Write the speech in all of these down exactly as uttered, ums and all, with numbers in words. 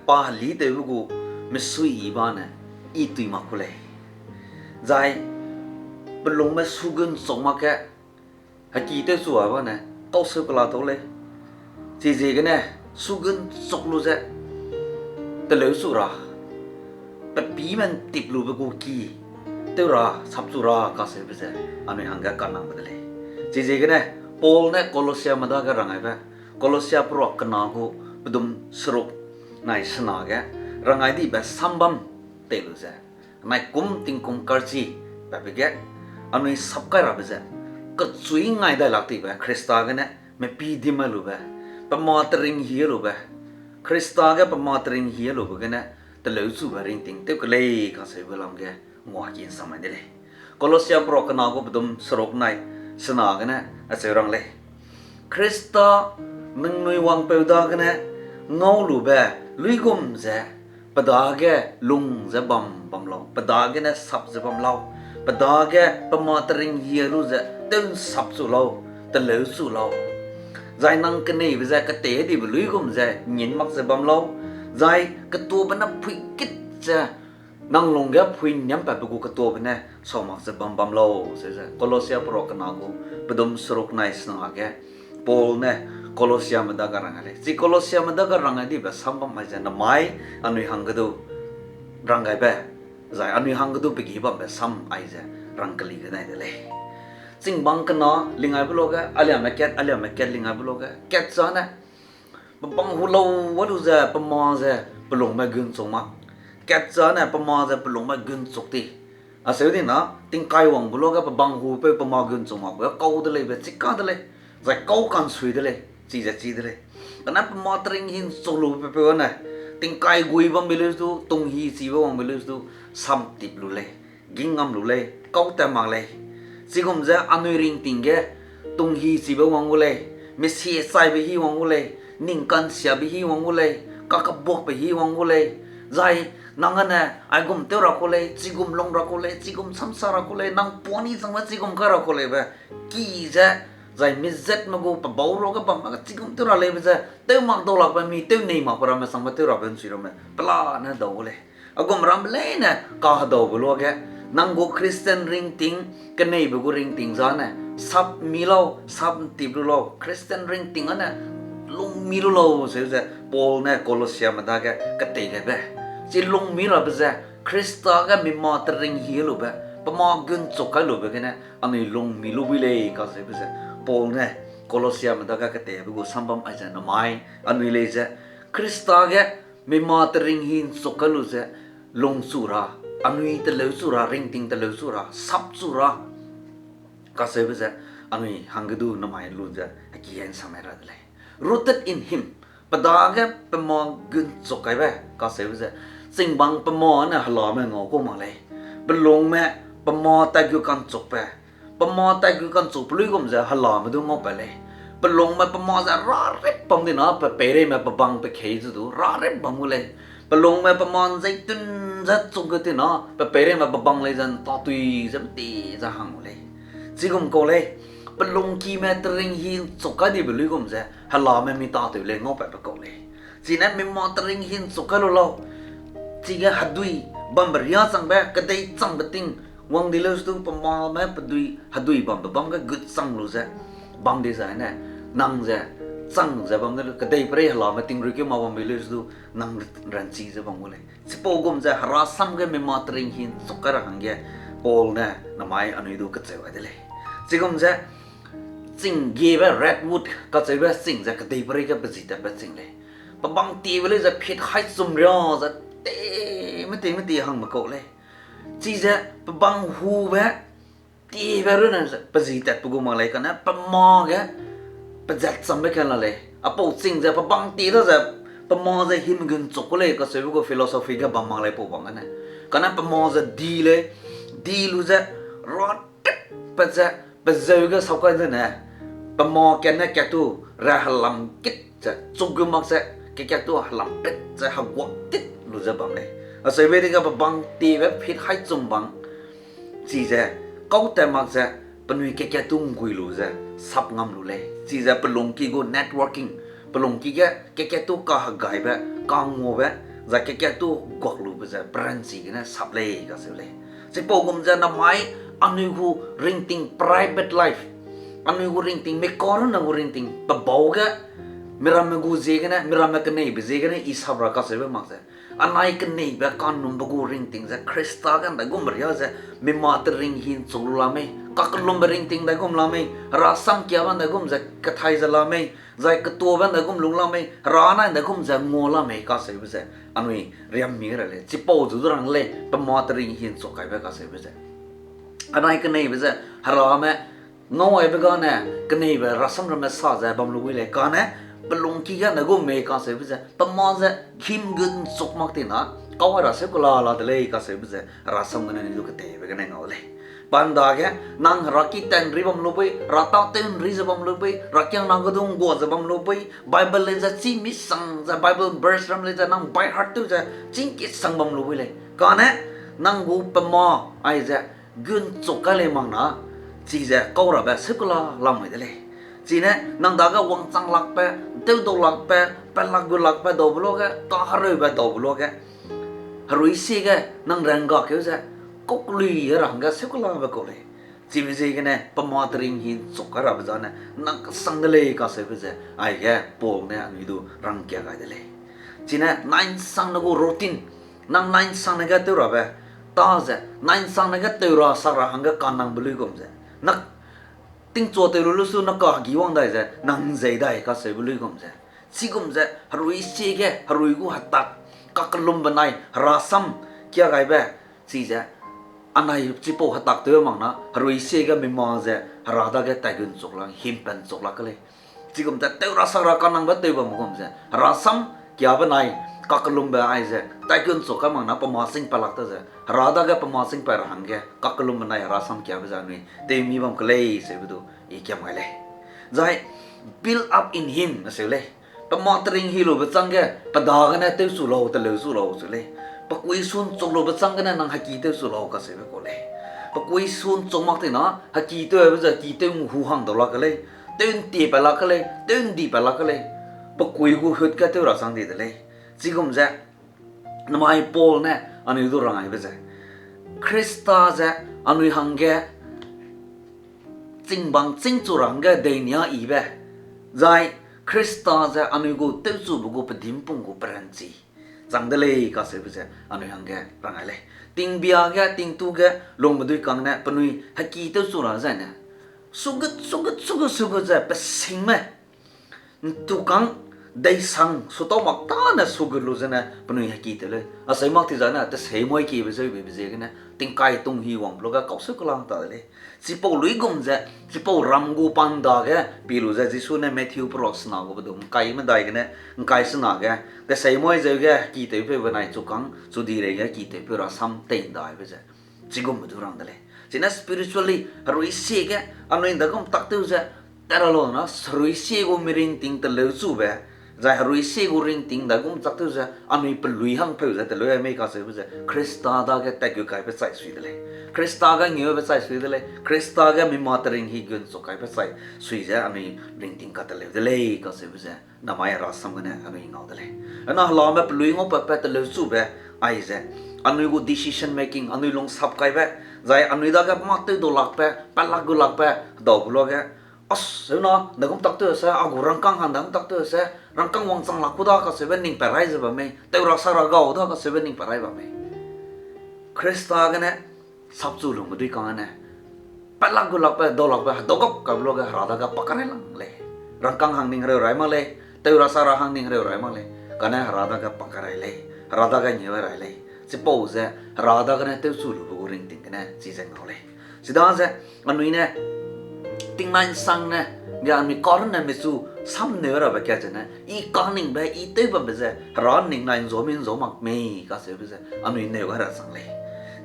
Pa helitewbe gu mesuiyi bane i tui mak ku lei. Zai pelungme sugun chok mak ge, heki tewchu a bane, tauseu kela tau lei. Chiziegene, sugun chok lu ze, teleuchu ra, pe pîme ’ntip lube gu ki, tew ra, sapchu ra kaseube ze, anui hangge kanangbe de lei. Chiziegene, Paul ne Kolossiame dage rang gaibe, Kolossia peruak kena gu pedum seruk nai sena ge, rang gai dibe sambam tei lu ze, nai kum tingkum karchi pabe ge, anui sap kai rabe ze, kechui ngai dai lak tibe Khrista gene, mepî dim a lube, pe ma tering hi a lube, Khrista ge pe ma tering hi a lube gene, teleuchube ringting tew kelei kaseube lam ge, nguaki ’nsam mai de lei. Kolossia peruak kena gu pedum seruk nai sena gene acheu rang lei. Khrista ningnui wangpeu dagene ngau lube luigum ze, pe dage lung ze bam bam lau, pe dagene sap ze bam lau, pe dage pe ma tering hi a lu ze tew ’nsapchu lau, teleuchu lau. Zai nang keneibe ze ketei dibe luigum ze ngin mak ze bam lau, zai ketuabe ne phui kit ze nang lungge phui niam patbe gu ketuabe ne sau mak ze bam bam lau, ze ze Kolossia peruak kena gu pedum seruk nai sena ge Paul ne Kolossiame dage rang gai lei. Chi Kolossiame dage rang gai dibe sambam mai ze namai anui hangge du rang gaibe, zai anui hangge du pe gi bambe sam aize rang keli ge nai de lei. Chingbang kena ling gaibe luage, aliame kat, aliame kat ling gaibe luage, kat zane, pe bang hu lau a lu ze pe ma ze pe lungme gun chuk mak. Kat zane pe ma ze pe lungme gun chuk ti. Acheu di na, tingkai wangbe luage pe bang hupeu pe ma gun chuk makbe kau de leibe chika de lei. Zai kau kansui de lei, chize chi de lei. Kane pe ma tering hi ’nchuk lube peu ane, tingkai gui bambe leu du, tunghi chibe wangbe leu du, samtip lu lei, gî ngam lu lei, kau tat mak lei. Chigum ze anui ringting ge, tunghi chibe wang gu lei, mesie chaibe hi wang gu lei, ning kansiabe hi wang gu lei, kakabuakbe hi wang gu lei, zai nang ane aigum tew ra ku lei, chigum lung ra ku lei, chigum samsa ra ku lei, nang puani changbe chigum kai ra ku leibe, ki ze, zai mizatme gu pe bau ruage bam mak ge chigum tew ra leibe ze, tew mak dau lakbe mi, tew nei makbe ramme changbe tew rabe ’nsui ramme pelane dau gu lei. Aigum ramme leine kahedaube luage, nang gu Christian ringting, keneibe gu ringting zane, sap mi lau, sap ’ntip lu lau, Christian ringting ane, lungmi lu lau, seu ze Paul ne Kolossiame dage ketei gaibe. Chi lungmi rabe ze, Khrista ge mi ma tering hi lube, pe ma gun chuk kai lube gene, anui lungmi lu bui lei kacheube ze, Paul ne Kolossiame dage keteibe gu sambam aize namai, anui lei ze, Khrista ge mi ma tering hi ’nchuk kai lu ze, lungchu ra, anui teleuchu ra, ringting teleuchu ra, sapchu ra, kacheube ze, anui hangge du namai lu ze, heki ’nsam mai ra de lei. Rooted in him, pe dage pe ma gun chuk kaibe, kacheube ze, chingbang pe ma ne helame ngau kau mak lei, pe lungme pe ma tai gu kanchukbe, pe ma tai gu kanchukbe luigum ze helame du ngaupat lei. Pe lungme pe ma ze rarip bam di na, pe peireime pe bang pe kei ze du rarip bam gu lei. Pe lungme pe ma ’nzeitun ze chuk gu ti na, pe peireime pe bang lei ze ’ntatui ze mti ze hang gu lei. Chigum kau lei, pe lungkime tering hi ’nchuk kai dibe luigum ze, helame mi tâtew lei ngaupatbe kau lei. Chine mi ma tering hi ’nchuk kai lu lau. Chige hedui bambe riâ changbe, kedei changbe ting wang di leu se du, pe mame pe dui, hedui bambe bam ge gut chang lu ze, bam di zai ne, nang ze, chang ze bam de lu, kedeiperei helame tingrui keu ma bambe leu se du, nang ranchi ze bam gu lei. Chipau gum ze herasam ge mi ma tering hi ’nchuk kai ra hangge, Paul ne namai anui du kacheu gai de lei. Chigum ze, ching giebe redwood kacheube ching ze kedeiperei ge pe ji tatbe ching lei. Pe bang tiebe lei ze phit hai chum riâ ze, tei, meti, meti hangbe kau lei. Chize pe bang hube, tiebe runne ze pe ji tatbe gu mak lei kane pe ma ge, pe zat chambe ka la lei. Apau ching ze pe bang ti da ze, pe ma ze him gun chuk ku lei kacheube gu philosophy ge bam mak lei pau bang gene. Kane pe ma ze di lei, di lu ze, ra tip pat ze, pe zeu ge sau kai zene, pe ma kane katu ra helam kit ze, chuk gu mak ze, ke katu helam pet ze, heguak tit lu ze bam lei. Acheube dege pe bang tiebe phit hai chum bang, chize, kau tat mak ze, penui ke katu ’nggui lu ze, sap ngam lu lei. Chize pe lungki gu networking, pe lungki ge ke katu kahegaibe, kangube, zai kekat tu guak lube ze peranchi gene sap lei kacheu lei. Chipau gum ze namai anui gu ringting private life, anui gu ringting, mi karunne gu ringting, pe bau ge, miramme gu ziegene, miramme keneibe ziegene, i sap ra kacheube mak ze. Anai keneibe kanumbe gu ringting ze, Khrista ge ndaigum ria ze, mi ma teringhi nchuk lu la mei, kakellumbe ringting ndaigum la mei, rasam kiabe ndaigum ze, kethai ze la mei, zai ketuabe ndaigum lung la mei, hera nai ndaigum ze ngua la mei kacheube ze, anui riam mi ra lei, chipau zu du rang lei, pe ma teringhi nchuk kaibe kacheube ze. Anai keneibe ze, herame, ngau aibe gane, keneibe rasam ramme sa ze bam lu bui lei, kane, pe lungki ge ndaigum mei kacheube ze, pe ma ze, him gu nchuk mak tina, kau ai ra seu kela la de lei kacheube ze, rasam gene ni du keteibe gene ngau lei. Panda ge, nang heraki tenri bam lu bui, hera tâtew nri ze bam lu bui, herakiangna ge du nggua ze bam lu bui, Bible lei ze chî misang ze, Bible verse ram lei ze nang by heart tew ze, chîngkit sang bam lu bui lei. Kane, nang gu pe ma, aize, gu nchuk kai lei mak na, chize kau rabe seu kela lamui de lei. Chine, nang dage wangchang lakbe, tew dau lakbe, pelak gu lakbe daube luage, kahereube daube luage. Herui sie ge, nang rangga keu ze, kok lui ra hangge seu kelabe kau lei. Chibe ziegene, pe ma teringhi nchuk kai rabe zane, nang kesang de lei kacheube ze, aige Paul ne anui du rangkia gai de lei. Chine, nai nsangne gu routine, nang nai nsangne ge tew rabe, ta ze, nai nsangne ge tew ra sak ra hangge kanangbe luigum ze. Na tingchua tew lu lu su na kahegi wang dai ze, nang nzei dai kacheube luigum ze. Chigum ze, herui sie ge, herui gu hetak, kakellumbe nai, herasam, kia gaibe, chize, anai chipau hetak tew mak na, herui sie ge mi ma ze, hera dage tai gu nchuk la, himpen nchuk la ke lei. Chigum ze tew ra sak ra kanangbe tew bam gum ze, herasam kiabe nai, kakellumbe aize, tai gu nchuk kai mak na pe ma sing pelak ta ze, hera dage pe ma sing pai ra hangge, kakellumbe nai herasam kiabe ze anui, tew mi bam ke lei, seube du, i kiam gai lei. Zai, build up in him, aseu lei. Pe ma teringhi lube chângge, pe dagene tewchu lau, teleuchu lau, seu lei. Pe kui su nchuk lube chângge ne nang heki tewchu lau, kaseube kau lei. Pe kui su nchuk mak tina, heki tewbe ze heki tew ngu hu hang dau lak ke lei. Tew ntie pa lak ke lei, tew ndi pa lak ke lei. Pe kui gu hut ge tew ra chang di de lei. Chigum ze, namai Paul ne anui du rang aibe ze, Khrista ze anui hangge chingbang chîngchu ra hangge deinia yibe, zai Khrista ze anui gu tewchube gu pedîmpung gu peranchi chang de lei kaseube ze anui hangge rang ai lei. Tingbia ge, tingtu ge, lungbe dui kang ne penui heki tewchu ra zaine, sugut, sugut, sugut, sugut ze pe singme ntu kang, deisang, sutau mak tâne sugut lu zene penui heki tew lei. Aseu mak ti zane, tesei moi kiebe zeu beibe ziegene, tingkai tung hi wang lu ge kau seu kelang ta de lei. Chipau luigum ze, chipau ram gu panda ge, pi lu ze Jisu ne Matthew peruak sena gu bedum, ngkai medai gene, ngkai sena ge, tesei moi zeu ge, heki tewpeu benai chu kang, chu di rei ge, heki tewpeu rasam tei ndaibe ze. Chigumbe du rang de lei. Chine spiritually, herui sie ge, anui ndaigum tak tew ze, tera lo na, herui sie gu mi ringting teleu chube, zai herui sie gu ringting ndaigum chak tew ze, anui pelui hangpeu ze teleu ai mei kaseube ze, Khrista dage tat gu kaibe chai sui de lei. Khrista ge ngeube chai sui de lei. Khrista ge mi ma teringhi gun chu kaibe chai sui ze, anui ringting kateleu de lei kaseube ze, namai herasam gene anui ngau de lei. Ana helame pelui ngau pat pat teleu chube, aize, anui gu decision making, anui lungsap kaibe, zai anui dage mâ tew dau lakbe, pelak gu lakbe, hedau gu luage, as, heuna, ndaigum tak tew se, a gu rangkâng hang ndaigum tak tew se, rangkâng wangchang lak ku da kaseube ning pat rai ze bam mei, tew ra sa ra gau da kaseube ning pat rai bam mei. Khrista gene, sapchu lungbe dui kang gene, pelak gu lakbe, dau lakbe, hedau gap kaibe luage, hera dage pakerai lang lei. Rangkâng hang ning hereu rai mak lei, tew ra sa ra hang ning hereu rai mak lei, kane hera dage pakerai lei, hera dage ngieu rai lei. Chipau ze, hera dagene tewchu lube gu ringting gene, chize ngau lei. Chidaze, anui ne, tingnai nsangne, ge anui karunne mechu, samneu rabe kat zene, i kaningbe, i tew bambe ze, hera ningnai nzua mi nzua mak mei kaseube ze, anui neu gai ra chang lei.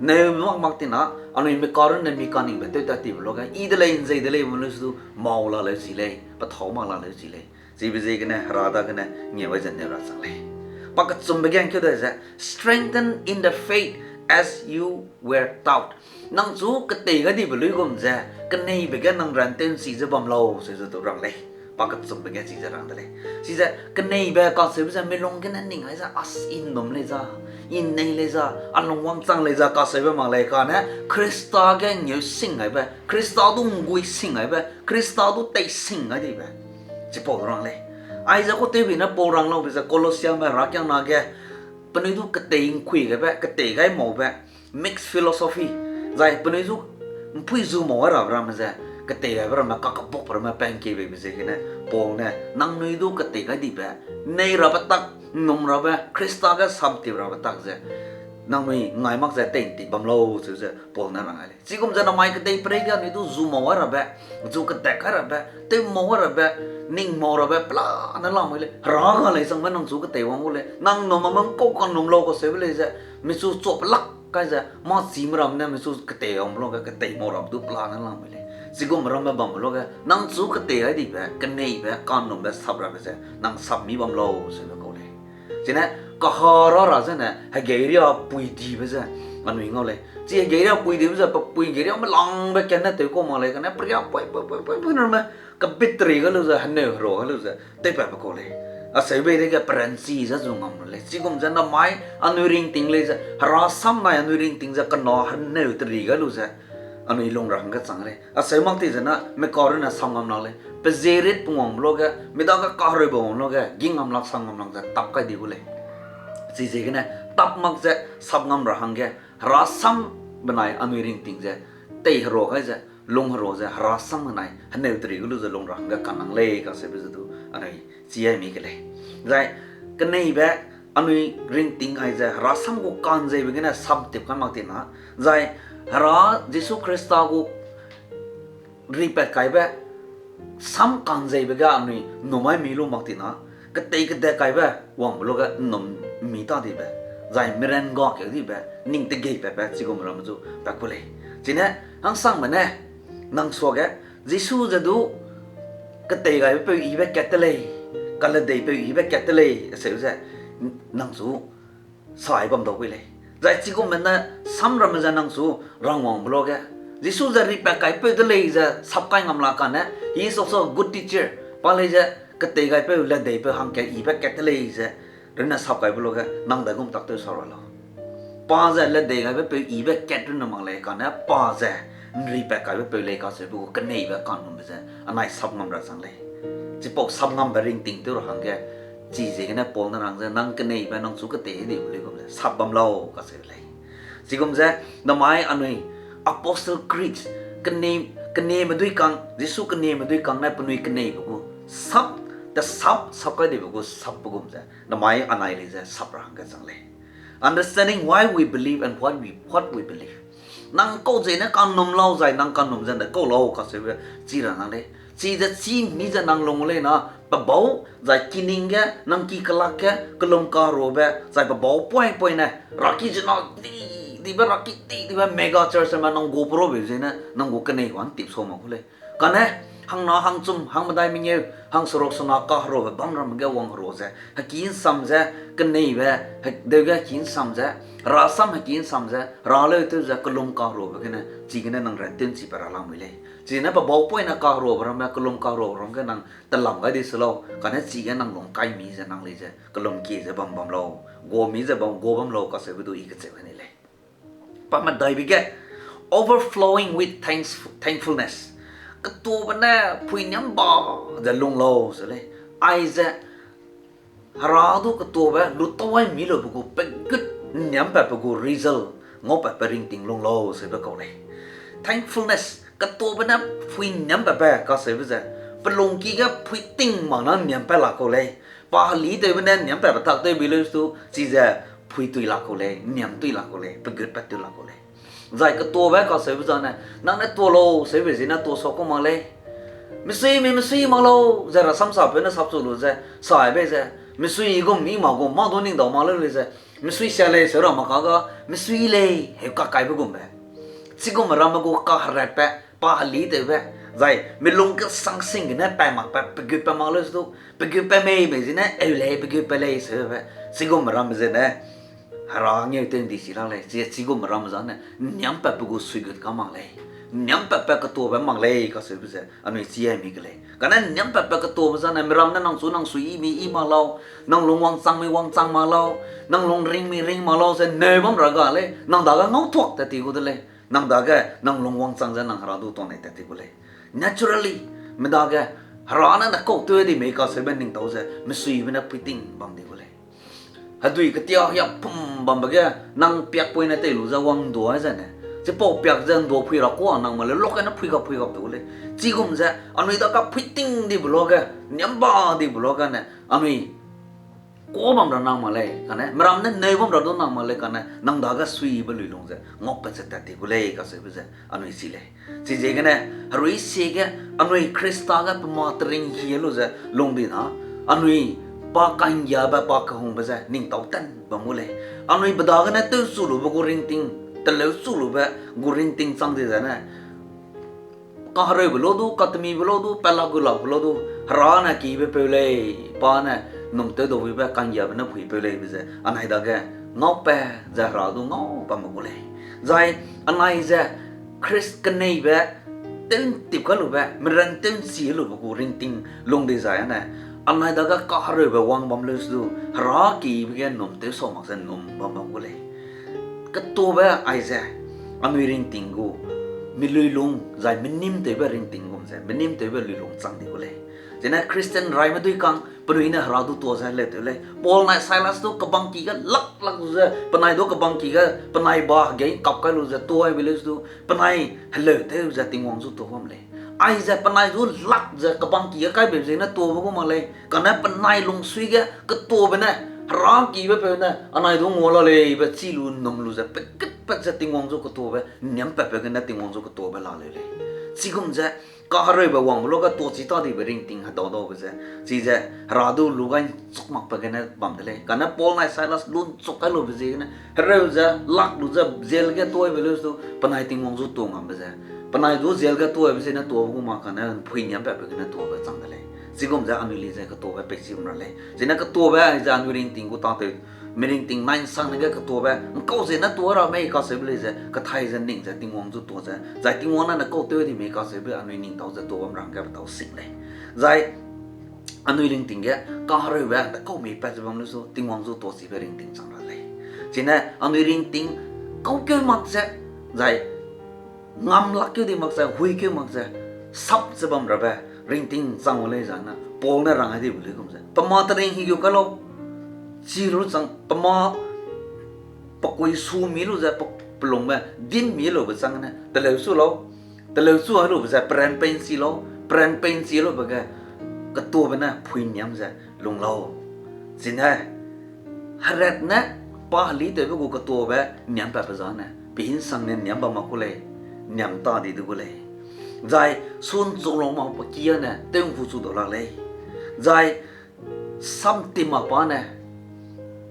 Neu mak mak tina, anui mi karunne mi kaningbe tew tat tibe luage, i de lei, nzei de lei, melu su du, mau la leu chi lei, pethâu mak la leu chi lei. Chibe ziegene, hera dagene, ngieu gai ze neu ra chang lei. Pakechumbe ge ngkeu dai ze, strengthen in the faith as you were taught. Nang chu ketei gai dibe luigum ze, keneibe ge nang ran tew nchi ze bam lau, se ze du rang lei. Pa kechumbe ge chize rang de lei. Chize keneibe kacheube ze milung gene ning ai ze, as, i ’nnum lei za, i ’nnei lei za, a lungwangchang lei za kacheube mak lei kane, Khrista ge ngeu sing gaibe, Khrista du ’nggui sing gaibe, Khrista du tei sing gai dibe, chipau rang lei. Aize kau tewbi ne pau rang laube ze Colossiame herakiangna ge, penui du ketei ’ngkui gaibe, ketei gai maube, mixed philosophy, zai penui zu ’mpui zu mau ai rabe ramme ze, ketei gaibe ramme kakebukbe ramme pa ’ngkei beibe ziegene, Paul ne, nangnui du ketei gai dibe, nei rabe tak, ’nnum rabe, Khrista ge samtip rabe tak ze, nangnui ngai mak ze tei'nti bam lau, cheu ze Paul ne rang ai lei. Chigum ze namai kedeiperei ge anui du zu mau ai rabe, zu kedak ai rabe, tew mau ai rabe, ning mau rabe, pelane lamui lei. Hera ga lei changbe nang chu ketei wang gu lei. Nang ’nnum a mengkau ka ’nnum lau kacheube lei ze, michu chuape lak kai ze, mâ chime ramme ne michu ketei wangbe luge, ketei mau rabe du pelane lamui lei. Chigum ramme bambe luge, nang chu ketei gai dibe, keneibe, ka'nnumbe sap rabe ze, nang sap mi bam lau, seube kau lei. Chine, kahara ra zene, hegeiria pui dibe ze, anui ngau lei. Chi hegeiria pui dibe ze, pe pui geiria melangbe kane tew kau mak lei, kane peria pui, pui, pui, pui, pui, name, kebit teri ga lu ze, heneu hero ga lu ze, tewpatbe kau lei. Aseubei dege peranchi ze zu ngam lu lei. Chigum ze namai anui ringting lei ze, hera sam nai anui ringting ze, kena heneu teri ga lu ze, anui lung ra hangge chang lei. Aseu mak ti zena, mekau rune sam ngam lak lei. Pezierit pungwangbe luge, midage kahereube wang luge, ging ngam lak sam ngam lak ze, tap kai di gu lei. Chiziegene, tap mak ze, sap ngam ra hangge, hera sam benai anui ringting ze, tei hero gai ze, lung hero ze, hera sam benai, heneu teri ga lu ze lung ra hangge kanang lei, kaseube ze du, anui, chi ai mi ke lei. Zai, keneibe, anui ringting ai ze, hera sam gu ka'nzeibe gene samtip kai mak ti na, zai, hera Jisu Khrista gu ripat kaibe, sam ka'nzeibe ge anui ’nnum ai mi lu mak ti na, ketei kedat kaibe, wangbe luge ’nnum mi ta dibe, zai miran ga keu dibe, ning tegei patbe, chigum ramme zu pat ku lei. Chine, hangsangme ne, nang suage, Jisu ze du, ketei gaibe peu yibe kat te lei, kaledeipeu yibe kat te lei, aseu ze, nang chu, sai bam dau gui lei. Zai chigumbe ne samramme ze nang chu rangwangbe luge, Jisu ze ripat kaipeu de lei ze sap kai ngam lak kane, he is also a good teacher. Pa lei ze ketei gaipeu, ledeipeu hangkat yibe kat te lei ze, runne sap kaibe luge, nang daigum tak tew sa ra lau. Pa ze ledei gaibe peu yibe kat runne mak lei kane, pa ze ’nripat kaibe peu lei kacheube gu keneibe ka'nnumbe ze, anai sap ngam ra chang lei. Chipau sap ngambe ringting tew ra hangge, chiziegene Paul ne rang ze, nang keneibe nang chu ketei dibe luigum ze, sap bam lau kacheu lei. Chigum ze, namai anui, Apostle Creed, kene, keneme dui kang, Jisu keneme dui kang ne penui keneibe gu, sap, te sap, sap kai dibe gu, sapbe gum ze, namai anai lei ze, sap ra hangge chang lei. Understanding why we believe and what we, what we believe. Nang kau ze ne ka'nnum lau zai nang ka'nnum ze ne kau lau kacheube chi ra nang lei. Chize chi mi ze nang lung lei na, pe bau, zai kining ge, nang ki kelak ge, kelum kaherobe, zai pe bau point point ne, raki zena di, dibe raki di, dibe mega church me nang gu perobe zene, nang gu kenei wan tip sau mak ku lei. Kane, hangna hangchum, hangmedai mengeu, hangseruk sena kaherobe bam ramme ge wang hero ze, heki ’nsam ze, keneibe, he-, deu ge heki ’nsam ze, rasam heki ’nsam ze, raleu tew ze, kelum kaherobe gene, chigene nang ran tew ’nchi pe ra lamui lei. Chine pe bau point ne kaherobe ramme, kelum kaherobe ram ge nang telam gai di se lau, kane chige nang lung kai mi ze nang lei ze, kelum kie ze bam bam lau, gua mi ze bam, gua bam lau kacheube du i kecheu gai ni lei. Pa medaibe ge, overflowing with thanks, thankfulness. Ketuabe ne pui niam ba ze lung lau se lei. Aize, hera du ketuabe lu tau ai mi lube gu pegut niam patbe gu result, ngau patbe ringting lung lau seube kau lei. Thankfulness, ketuabe ne pui niam patbe kacheube ze, pelungki ge pui ting mak na niam pat la kau lei. Pa heli tewbe ne niam patbe tak tewbe leu stu, chize pui tui la kau lei, niam tui la kau lei, pegut pat tui la kau lei. Zai ketuabe kacheube zane, nang ne tua lau seube zene tua sa kau mak lei. Mesui mi mesui mak lau, ze rasam sapeu ne sapchu lu ze, saibe ze, mesui gum mi mak gum, mâ du ning dau mak leu lei ze, mesui sia lei seu ra mak ka ga, mesui lei, heu kakaibe gumbe. Chigum ramme gu kaheratbe, pa heli tewbe, zai milung kesang sing gene pa mak pa, pegut pa mak leu stu, pegut pa mei mei zene, eu lei, pegut pa lei seube, chigum ramme zene, hera ngeu tew ’ndi chi lak lei, chi, chigum ramme zane, niam patbe gu suigut ka mak lei. niampatpat ketuabe mak lei kacheube ze anui chi ai mi ke lei. Kane niampatpat ketuabe zane, miram ne nang chu nang sui yi mi yi mak lau, nang lung wangchang mi wangchang mak lau, nang lung ring mi ring mak lau ze neu bam ra ga lei, nang dage ngautuak tat ti gu de lei, nang dage nang lung wangchang ze nang Hera du tuanei tat ti gu lei. Naturally, mi dage Hera ne ne kau tew di mei kacheube ning tau ze, mesuibe ne puiting bam di gu lei. Hedui ketia hiak pum bambe ge, nang piakpoine tei lu ze wang ndua zene, chipau piak ze ndua phui ra kua nang mak lei, lok gene phui gap phui gap te gu lei. Chigum ze, anui dage puiting dibe luage, niamba dibe luage ne, anui kua bam ra nang mak lei, kane, miram ne neu bam ra du nang mak lei, kane, nang dage suibe luilung ze, ngaupat ze tat ti gu lei kacheube ze, anui chi lei. Chiziegene, herui siege, anui Khrista ge pema teringhi lu ze lung di na, anui pa ka'nggiabe pa kehungbe ze ning tau ten bam gu lei. Anui pe dagene tewchu lube gu ringting, teleu chu lube gu ringting chang di zene, kahereube lau du, katemibe lau du, pelak gu lakbe lau du, Hera ne kibe peu lei, pa ne num tew dau buibe ka'nggiabe ne phuipeu lei be ze, anai dage ngaupat ze Hera du ngau bam gu lei. Zai anai ze Khrist keneibe tew'ntip kai lube, miran tew'nchi lube gu ringting lung di zai ane, anai dage kahereube wang bam leu su du, Hera kibe ge num tew sau mak ze num bam bam gu lei. Ketuabe aize, anui ringting gu mi luilung zai menîm tewbe ringting gum ze, menîm tewbe luilung chang di gu lei. Zene Christian raime dui kang, penui ne Hera du tua ze heleu tew lei. Paul nai Silas du kebangki ge lak lak lu ze, penai du kebangki ge, penai ba hegei kap kai lu ze tuaibe leu su du, penai heleu tew ze Tingwang zu tua bam lei. Aize penai zu lak ze kebangki ge kaibe ziegene tuabe gu mak lei. Kane penai lungsui ge ketuabe ne, Hera kibe peu ne, anai du ngua la lei be chi lu num lu ze, peketpat ze Tingwang zu ketuabe, niampatbe gene Tingwang zu ketuabe la leu lei. Chigum ze, kahereube wangbe luage tuachi ta dibe ringting hedau daube ze, chize Hera du lu gai nchuk makbe gene bam de lei. Kane Paul nai Silas lu nchuk kai lube ziegene, hereu ze, lak lu ze, jail ge tuaibe leu su du, penai Tingwang zu tua ngambe ze, penai du jail ge tuaibe ziegene tuabe gu mak kane phui niampatbe gene tuabe chang de lei. Chigum ze anui li ze ketuabe peichi bam ra lei. Zene ketuabe ze anui ringting gu tâtew, mi ringting nai nsangne ge ketuabe, ngkau ziegene tua ra mei kacheube lei ze, kethai ze ning ze Tingwang zu tua ze, zai Tingwang ne ne kau tew di mei kacheube anui ning tau ze tua bam ra hangge petau sing lei. Zai anui ringting ge kahereube de kau mei pat ze bam lu su Tingwang zu tuachibe ringting chang ra lei. Chine anui ringting kaukeu mak ze, zai ngam lakkeu di mak ze, huikeu mak ze, sap ze bam rabe ringting chang gu lei zane, Paul ne rang ai dibe luigum ze, pema teringhi gu kai lau, chi lu chang, pema pekui su mi lu ze, pe-, pelungbe din mi lube chang ne, teleu chu lau, teleu chu ai lube ze, peran pei nchi lau, peran pei nchi lube ge, ketuabe ne phui niam ze lung lau. Chine, herat ne pa heli tewbe gu ketuabe niampatbe zane, pehinsang ne niam bam mak ku lei, niam ta di de gu lei. Zai sun chu lau mak pe kia ne, tew ngku chu dau lak lei. Zai samtim mak pa ne,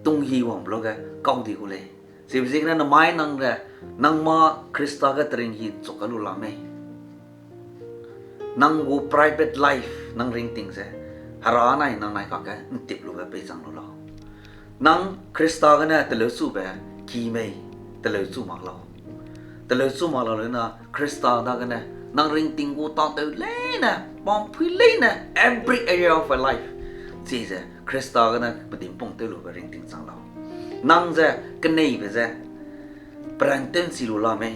tunghi wangbe luage kau di gu lei. Chibe ziegene namai nang re, nang mâ Khrista ge teringhi nchuk kai lu la mei. Nang gu private life, nang ringting ze, Hera nai nang nai kakge ntip lube peichang lu lau. Nang Khrista gene teleu chube ki mei, teleu chu mak lau. Teleu chu mak lau leu na Khrista dagene nang ringting gu tâtew leine, pampui leine, every area of your life. Chize Khrista gene pedîmpung tew lube ringting chang lau. Nang ze keneibe ze, peran tew nchi lu la mei.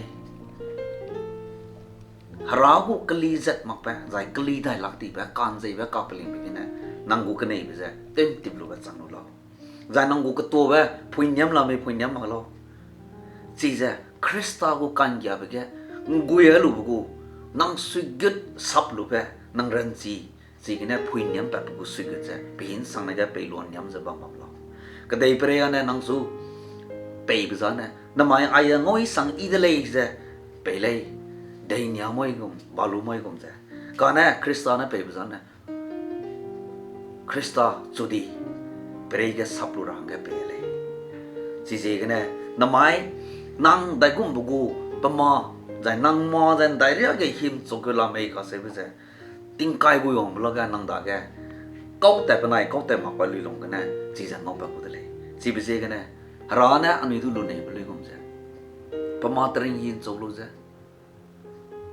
Hera gu keli zat makbe, zai keli dai lak tibe, ka'nzeibe, kapelingbe gene, nang gu keneibe ze, tew ntip lube chang lu lau. Zai nang gu ketuabe, phui niam la mei, phui niam mak lau. Chize, Khrista gu ka'nggiabe ge, nggui ai lube gu, nang suigut sap lube, nang ranchi, chigene phui niampatbe gu suigut ze, pehinsang ne ge pei lua niam ze bam bam lau. Kedeiperei ane nang chu, peibe zane, namai aia ngaui sang yi de lei ze, pei lei, deinia mai gum, balu mai gum ze. Kane Khrista ne peibe zane, Khrista chu di, perei ge sap lu ra hangge pei lei. Chiziegene, namai, nang daigumbe gu, pema, zai nang mâ zai ndai riage himchuk keu la mei kacheube ze, tingkai gu wangbe luage nang dage, kau tat penai, kau tat mak pa luilung gene, chize ngaupat gu de lei. Chibe ziegene, Hera ne anui du luneibe luigum ze, pema teringhi nchuk lu ze,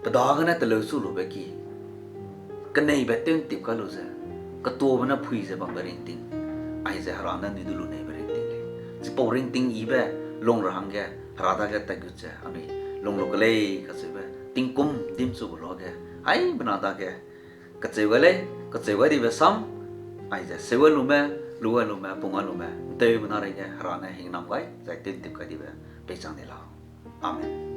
Pe dagene teleu chu lube ki, keneibe tew'ntip kai lu ze, ketuabe ne phui ze bambe ringting, aize Hera ne nui du lu neibe ringting lei. Chipau ringting yibe lung ra hangge, Hera dage tatgut ze anui lung lu ke lei kacheube tingkum dimchube luage, haibena dage kacheu gai lei, kacheu gai dibe sam, aize seu gai lume, lu gai lume, pung gai lume, ’nteumena reige Hera ne hingnam gai zai tew'ntip kai dibe peichang di lau. Amen.